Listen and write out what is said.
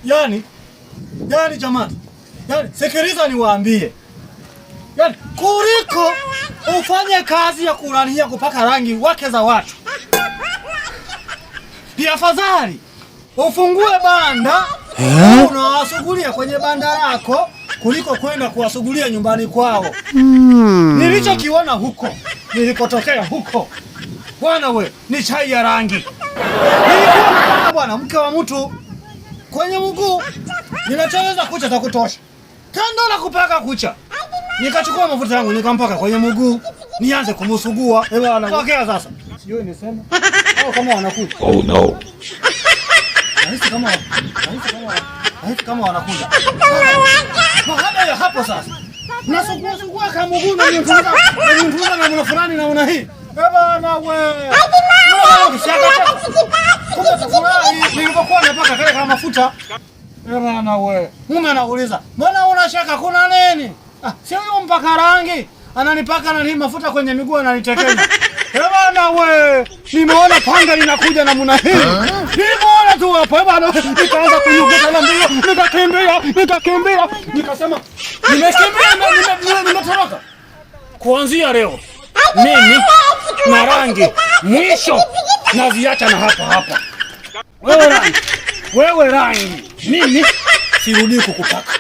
Yani jamani, yani sikiliza niwaambie, yani kuliko ufanye kazi ya kurania kupaka rangi wake za watu, ni afadhali ufungue banda unawasugulia kwenye banda lako kuliko kwenda kuwasugulia nyumbani kwao. Nilichokiona huko nilikotokea huko, bwana we, ni chai ya rangi. Nilikuwa napaka bwana mke wa mtu kwenye mguu, ninachoweza kucha za kutosha. Kando na kupaka kucha, nikachukua mafuta yangu nikampaka kwenye mguu, nianze kumsugua. Eh bwana, tokea sasa, sijui niseme au kama wanakuja. Oh no. Nahisi kama wanakuja. Baada ya hapo sasa, nasugua sugua kama mguu na nifunza na nifunza na mna fulani na mna hii. Eh bwana we. Kumbe tafurahi nilipokuwa napaka kale kama mafuta. Eh bwana we. Mume anauliza, "Mbona unashaka kuna nini?" Ah, sio huyo mpaka rangi. Ananipaka na nini mafuta kwenye miguu ananitekenya. Eh bwana we, nimeona panga linakuja namna hii. Nimeona tu hapo eh bwana, nikaanza kunyuka na mbio, nikakimbia, nikakimbia, nikasema nimekimbia, nimetoroka. Kuanzia leo mimi na rangi mwisho naziacha na hapa hapa. Wewe rangi, wewe rangi, mimi sirudii kukupaka.